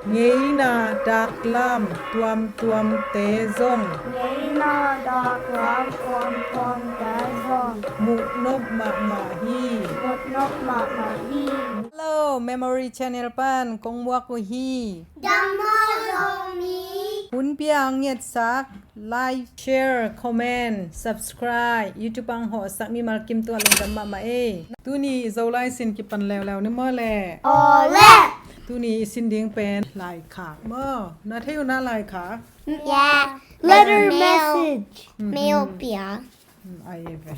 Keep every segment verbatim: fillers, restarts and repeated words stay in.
Ngeina daklam tuamtuamte zong. Ngeina daklam tuamtuamte zong. Muhnop mahmah hi. Muhnop mahmah hi. Hello, Memory Channel pan kong muak uh hi. Dam maw Zomi. Hun piang ngetsak, like, share, comment, subscribe, YouTube ang hawhsak mimal kim tungah lungdam mahmah ei. Tuni Zolai sin kipan leuleu ni maw le? Aw le. Tuni i sin ding pen laikhak maw? Na thei uh na laikhak? Yeah. Letter message. Meo pia. Ai ve.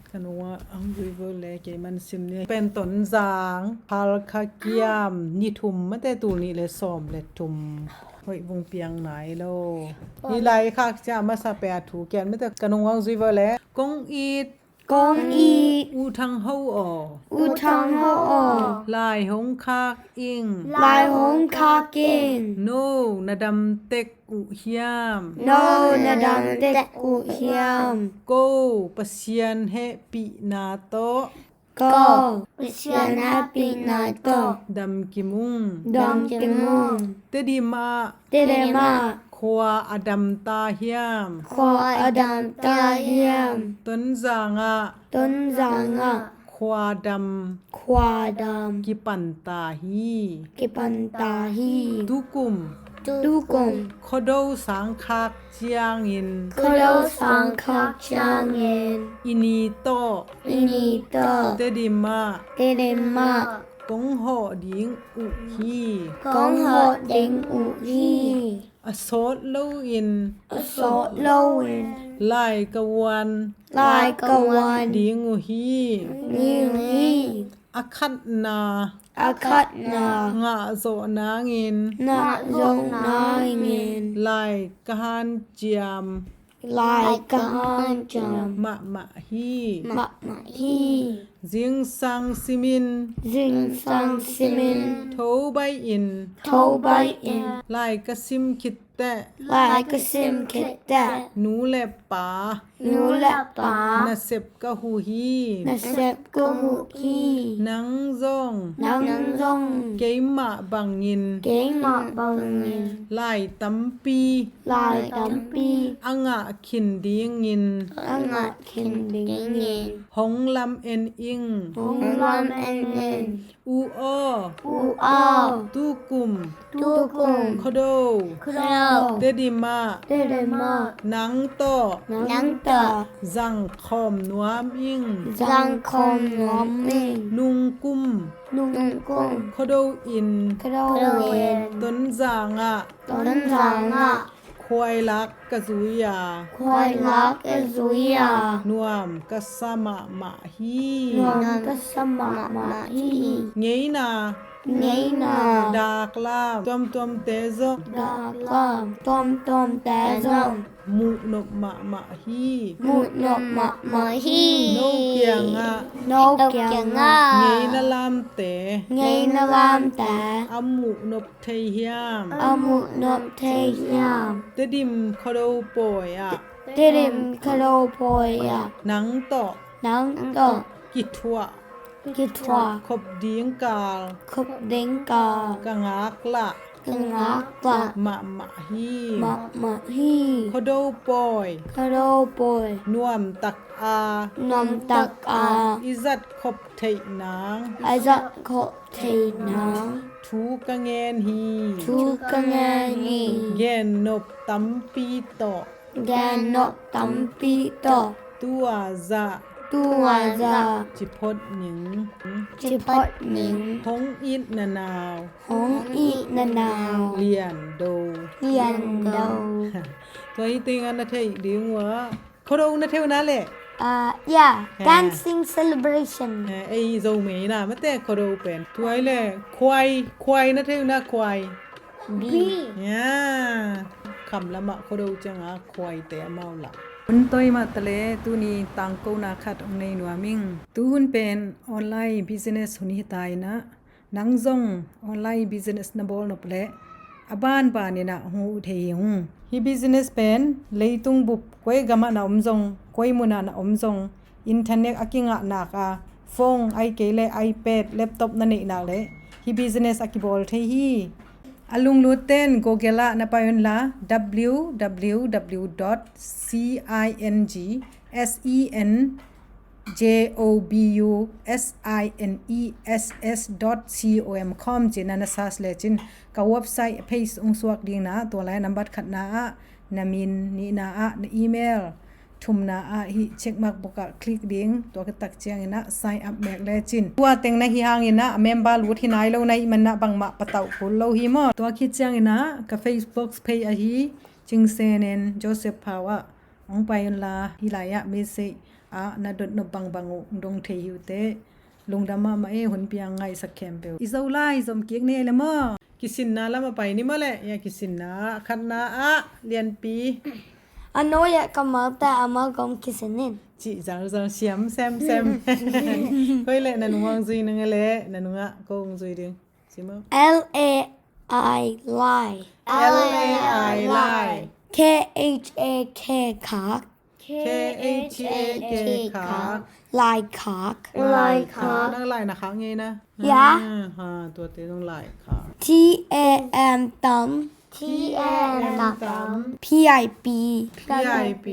Ka nungah ang vui vui le kei man sim ni. Pen Tonzang, Halkha kiam, ni thum mate tul nih le sawm le thum. Hoih vung piang nai lo. Hi laikhak cia masa pe a thu kian mate ka nungah ang vui vui le. Kong it. Kong it. U Thang Ho aw. U Thang Ho aw. Lai hong khak ing. Lai hong khak ing. No na dam tek uh hiam? No na dam tek uh hiam? Ko Pasian hehpihna tawh. Ko Pasian hehpihna tawh. Dam kim ung. Dam kim ung. Tedim ah. Tedim ah. Khua a dam ta hiam? Khua a dam ta hiam? Tonzang ah. Tonzang ah. Khua dam. Khua dam. Kipan ta hi. Kipan ta hi. Tukum. Tukum. Khuado sang khak ciangin. Khuado sang khak ciangin. I ni tawh. I ni tawh. Tedim ah. Tedim ah. Kong hawh ding uh hi. Kong hawh ding uh hi. A sawt loin. A sawt loin. Lai ka uan. Lai ka uan. Ding uh hi. Ding uh hi. A khatna. A khatna. Ngah zawh nangin. Ngah zawh nangin. Lai ka hanciam. Lai ka hanciam. Mahmah hi. Mahmah hi. Zingsang simin. Zingsang simin. Tho baih in. Tho baih in. Lai ka sim khit teh. Lai ka sim khit teh. Nu le pa. Nu le pa. Nasep ka huh hi. Nasep ka huh hi. Nang zong. Nang zong. Keimah bangin. Keimah bangin. Lai tampi. Lai tampi. A ngah khin dingin. A ngah khin dingin. Hong lam en ing. Hong lam en ing. U aw. U aw. Tukum. Tukum. Khuado. Khuado. Tedim ah. Tedim ah. Nang tawh. Nang tawh. Zang khawm nuam ing. Zang khawm nuam ing. Nungkum. Nungkum. Khuado in. Khuado in. Tonzang ah. Tonzang ah. Khuailak ka zui a. Khuailak ka zui a. Nuam ka sa mahmah hi. Nuam ka sa mahmah hi. Ngeina. Ngeina. Daklam tuamtuamte zong. Daklam tuamtuamte zong. Muhnop mahmah hi. Muhnop mahmah hi. No kiangah. No kiangah. Ngeina lamte. Ngeina lamte. A muhnop thei hiam? A muhnop thei hiam? Tedim Khuado pawi ah. Tedim Khuado pawi ah. Nang tawh. Nang tawh. Kithuah. Kithuah. Khop ding kal. Khop ding kal. Ka ngaklah. Ka ngaklah. Mahmah hi. Mahmah hi. Khuado pawi. Khuado pawi. Nuamtak a. Nuamtak a. I zat khop theih nang. I zat khop theih nang. Thu ka ngen hi. Thu ka ngen hi. Gennop tampi tawh. Gennop tampi tawh. Tua zah. Tua zah. Ciphot ning. Ciphot ning. Hong it na nau. Hong it na nau. Lian do. Lian do. Tua hi tengah na theih ding uh ah. Khuado na thei uh na le? Ah, yeah. Eh. Dancing celebration. Eh, ei Zomei na mate Khuado pen. Tua hi le khuai, khuai na thei uh na khuai. Bi. Yeah. Kham lamah Khuado ciangah khuaite amau lah. Hun toi mah ta le tuni tangkona khat hong nei nuam ing. Tuhun pen online business hun hi ta in ah. Nang zong online business na bawl nop leh a banban in ah hong huh thei hi ung. Hih business pen leitung bup koi gamah na om zong, koi munah na om zong, internet a kingah nak a, phone ahih kei leh iPad, laptop na neih nak leh hih business a kibawl thei hi. A lunglut ten Google ah na pai unla, w w w dot c i n g s e n j o b u s i n e s s dot com ci-in na search lecin ka website page hong suak ding na, tua lai nambat khatna ah na min, nihna ah na email, thumna ah hih checkmark bawk ah click ding, tua khit tak ciangin ah sign up mek lecin. Tua teng na hi hangin ah a member lut hi nai lo na hih manin ah bangmah patauh kul lo hi maw. Tua khit ciangin ah ka Facebook page ahi Cing Sen En Joseph Phau ah hong pai unla, hih lai ah message ah na dot nop bangbang uh dong thei hi uh teh. Lungdam mahmah e, hun piang ngaihsak khempeuh. I Zolai zom kik ni ei le maw. Kisinna lam a pai ni maw le. Ia, kisinna khatna ah Lianpi. A nuai ah ka malte a ma gom kisin in. Cih zalzal siam sem sem. Koi le na nung hong zui ning le, na nung ah ko hong zui ding. Ci maw. L A I lai. L A I lai. K H A K khak. K H A K khak. Laikhak. Laikhak. Nang lai na khak ngei na. Ya. Ah, ha, tuate zong laikhak. T A M tam. T A M tam. P I P. P I P.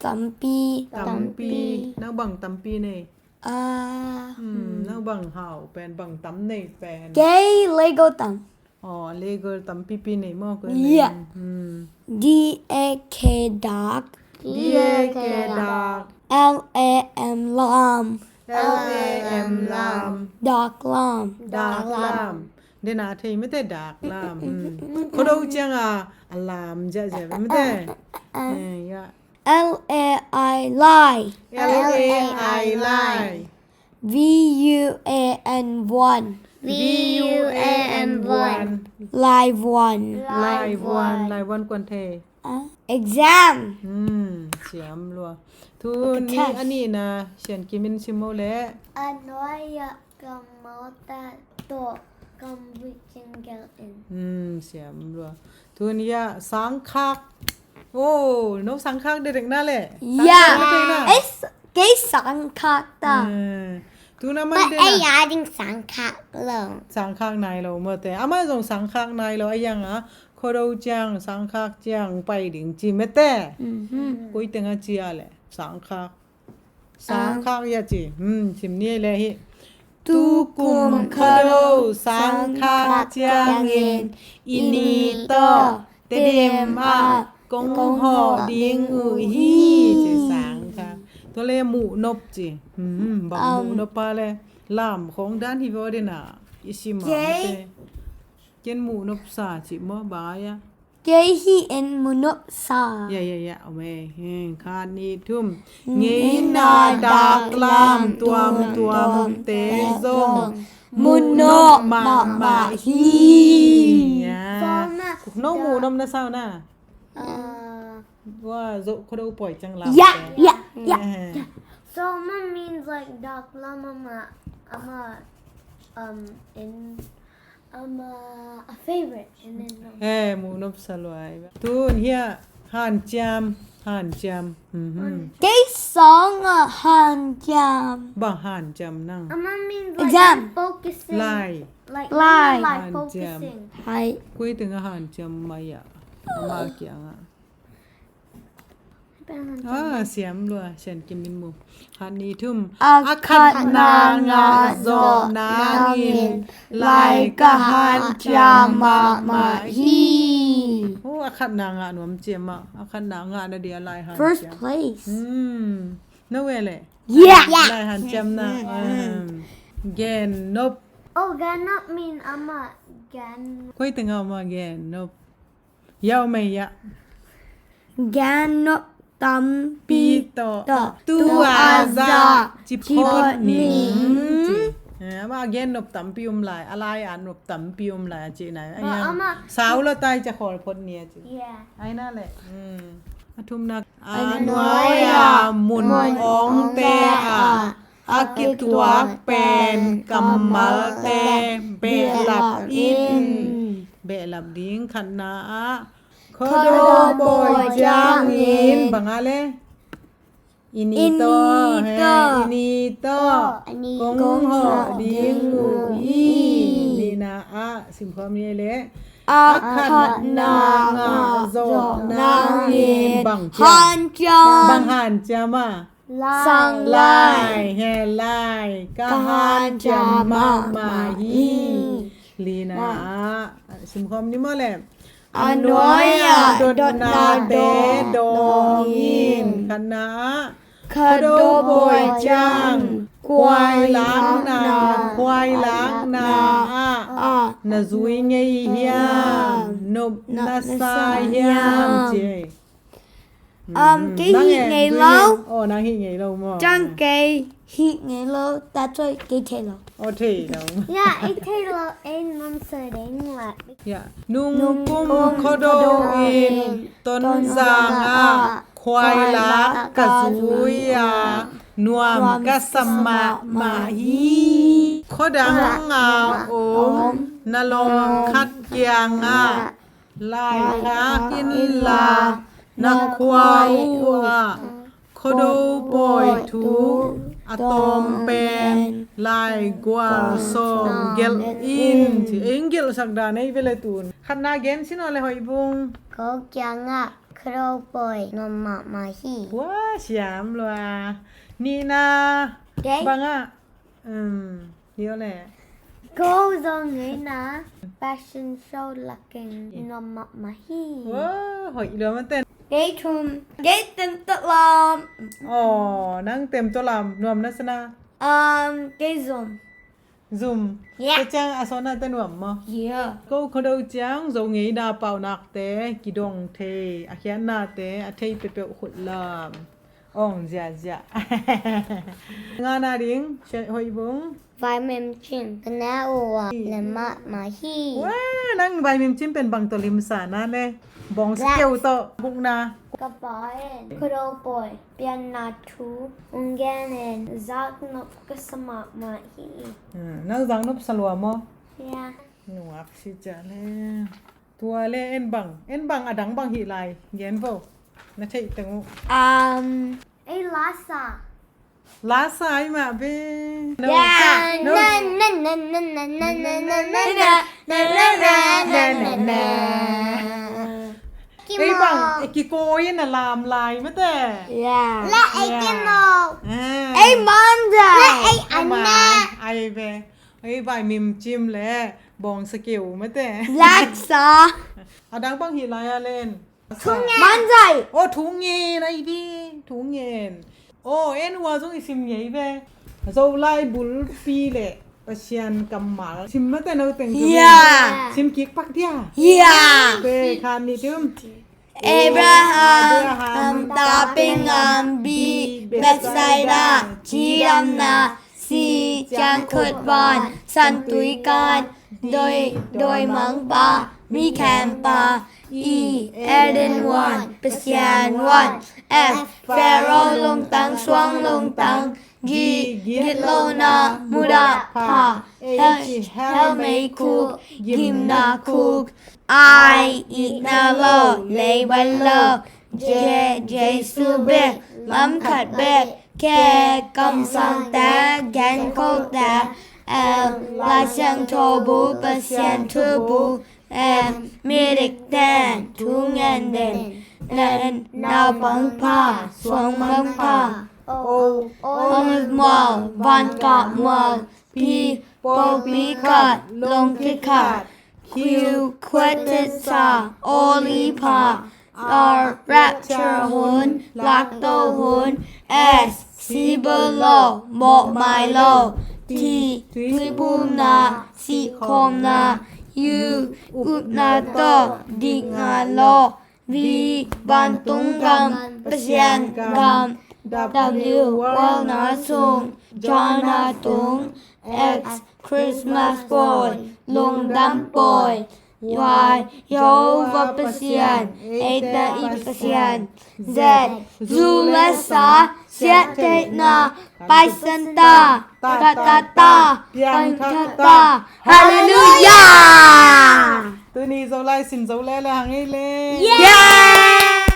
Tampi. Tampi. Nang bang tampi nei? Ah. Hmm, nang bang hau pen, bang tam nei pen? Kei Lego tam. Aw, Lego tampipi nei maw, koi nei. Yeah. Hmm. D A K dak. D A K dak. L A M lam. L A M lam. Dak lam. Dak lam. Dena thei mete dak lam. Hmm. Khuado ciang a, a lam ziahziah mete. Eh, ya. L A I lai. L A I lai. V U A N vuan. V U A N vuan. Lai vuan. Lai vuan. Lai vuan kuan thei. Ah, exam. Hmm, siam lua. Thu ni a nihna Sian Kim in sim o le. A nuai ah ka malte tawh kam buicing gel in. Hmm, siam lua. Thu ni a sangkhak. Oh, no sangkhak de dek na le. Ya. Sangkhak de na. Kei sangkhak ta. Hmm. Tuna man de na. Ei a ding sangkhak lo. Sangkhak nai lo mawte. Ama zong sangkhak nai lo. A yang a khuado ciang, sangkhak ciang pai ding ci mete. Mhm. Koi teng a cia le. Sangkhak. Sangkhak ya ci. Hmm, sim ni le hi. Tukum khuado sangkhak ciangin i ni tawh Tedim ah kong hawh ding uh hi, ci sangkhak. Tua le muh nop ci. Hmm, bang muh nop a le. Lam khong dan hi vaw dena. I sim a mete. Ken muh nop sa ci maw bang a ya. Kei hi en muh nop sa. Ya, ya, ya, om e. Heng, khat ni thum. Ngeina dak lam tuamtuam te zong muh nop mahmah hi. Ya. No muh nop na sau na. Wa zo khuado poi ciang lam. Ya, ya, ya. So mom means like dak lam ama, ama, um, in Um, uh, a favorite, and then, um, eh, muh nop sa luai. Tun hia hanciam, hanciam. Mhm. Kei song a hanciam. Bang hanciam nang. Ama means like exam. Focusing. Lai. Like, lai. Like hanciam. Focusing. Hai. Koi teng a hanciam mai a. Ama kiang a. Ah, siam lua, Sian Kim in mu. Khat ni thum. A khatna ngah zawh nangin lai ka hanciam mahmah hi. Oh, a khatna ngah nuam ciam ah. A khatna ngah na dia lai hanciam. First place. Hmm. No way le. Yeah. Lai hanciam na. Hmm. Gen nop. Oh, gen nop mean ama gen. Koi teng ama gen nop. Yau mei ya. Gan nop tampi tawh tu a zah ci phot ning ci. Eh, ama gen nop tampi om lai, a lai a nop tampi om lai a ci nai. Ama sau lo tai ca khol phot ni a ci. Yeah. Ai na le. Hmm. A thumna. A nuai a mun ong te a a kituak pen kammalte behlap in. Behlap ding khatna ah. Khuado pawi ciangin bang a le. I ni tawh, i ni tawh kong hawh ding uh hi. Nihna ah simkhawm ni le. A khatna ngah zawh nangin bang hanciam. Bang hanciam a? Sang lai. Lai, he lai. Ka hanciam mahmah hi. Lina ah simkhawm ni maw le. A nuai-ah dotnate dawng in. Khatna ah Khuado pawi ciang khuai lakna, khuai lakna ah na zui ngei hiam? Nop na sa hiam? Ci ei. Um, kei hih ngei lo. Oh, nang hih ngei lo maw? Ciang kei hih ngei lo, ta coi kei thei lo. Oh, thei lo. Ya, ei thei lo, ei nuam sa ding la. Ya, nungkum Khuado in Tonzang ah khuai lak ka zui a, nuam ka sa mahmah hi. Khuadang a om na lawm khat kiangah laikhak inla, na khua uh ah Khuado pawi thu a tawm pen laigual sawm gelh in. Ci ei, gelhsak dan ei ve le tun. Khatna gen sin aw le, Hoih Bung. Ko kiangah Khuado pawi nuam mahmah hi. Hua, siam lua. Nihna bangah, um, ni aw le. Ko Zo ngeina fashion show lakin nuam mahmah hi. Hua, hoih lua mah ten. Kei thum, kei tem tawh lam. Oh, nang tem tawh lam, nuam na sa na. Um, kei zum. Zum. Yeah. Tua ciang a sawtnate nuam maw? Yeah. Ko Khuado ciang Zo ngeina paunakte kidong thei, a khiatnate a thei peuhpeuh khut lam. Ong ziahziah. Ngana ding, Hoih Bung. Vaimim cim, ka ne uh ah lem mahmah hi. Wah, nang vaimim cim pen bang tawh limsa na le? Bawngsa keu tawh, bukna. Ka pa in Khuado pawi pianna thu ong gen in, zaknop ka sa mahmah hi. Hmm, nang zaknop sa lua maw? Ya. Nuak si cia le. Tua le en bang, en bang a dang bang hih lai, gen vo. Na theih teng uh. Um, ei lasa. Lasa ai mah be. No. Ya. No. Ei bang, ei kikawi in a lam lai mate. Ya. La ei kimawk. Ei manzai. La ei anna. Ai be. Ei vaimim cim le bawngsa keu mate. Laksa. A dang bang hih lai a len. Thungen. Manzai. Oh, thungen, ai bi, thungen. Oh, en ua zong i sim ngei ve. Zolai bulpi le Pasian kammal. Sim mate no teng. Ya. Sim kik pak dia. Ya. Pe khan ni tum. Abraham, Abraham, taping am bi, Bethsaida, ci amna, C, ciangkhut van, Santui kan, doi, doi mangpa, mi khempa, E, Eden van, Pasian van, F, Pharaoh lungtang, suang lungtang, G, gitlona, mudah pha, H, helmei khuk, gimna khuk, I, itna lo, leiban lo, J, Jesu bek, lam khat bek, K, kamsangte, genkholte, L, Laisiangtho bu, Pasian thu bu, M, midik ten, thungen den, N, naupang pha, suang mang pha, O, olive mual, van kah mual, P, pawlpi khat, longki khat, Q, khuatetsa, olive pha, R, rapture hun, lakto hun, S, sibel lo, mawhmai lo, T, tuiphumna, sihkhawmna, U, upna tawh, dikna lo, V, vantung gam, Pasian gam, W, world na sung, John na tung, X, Christmas pawi, lungdam pawi, Y, Jehovah Pasian, eite i Pasian, Z, zu le sa, siattheihna, paisan ta, kata ta, piangthak ta. Halleluiah! Tuni Zolai sin Zolai le hang ei le. Yeah!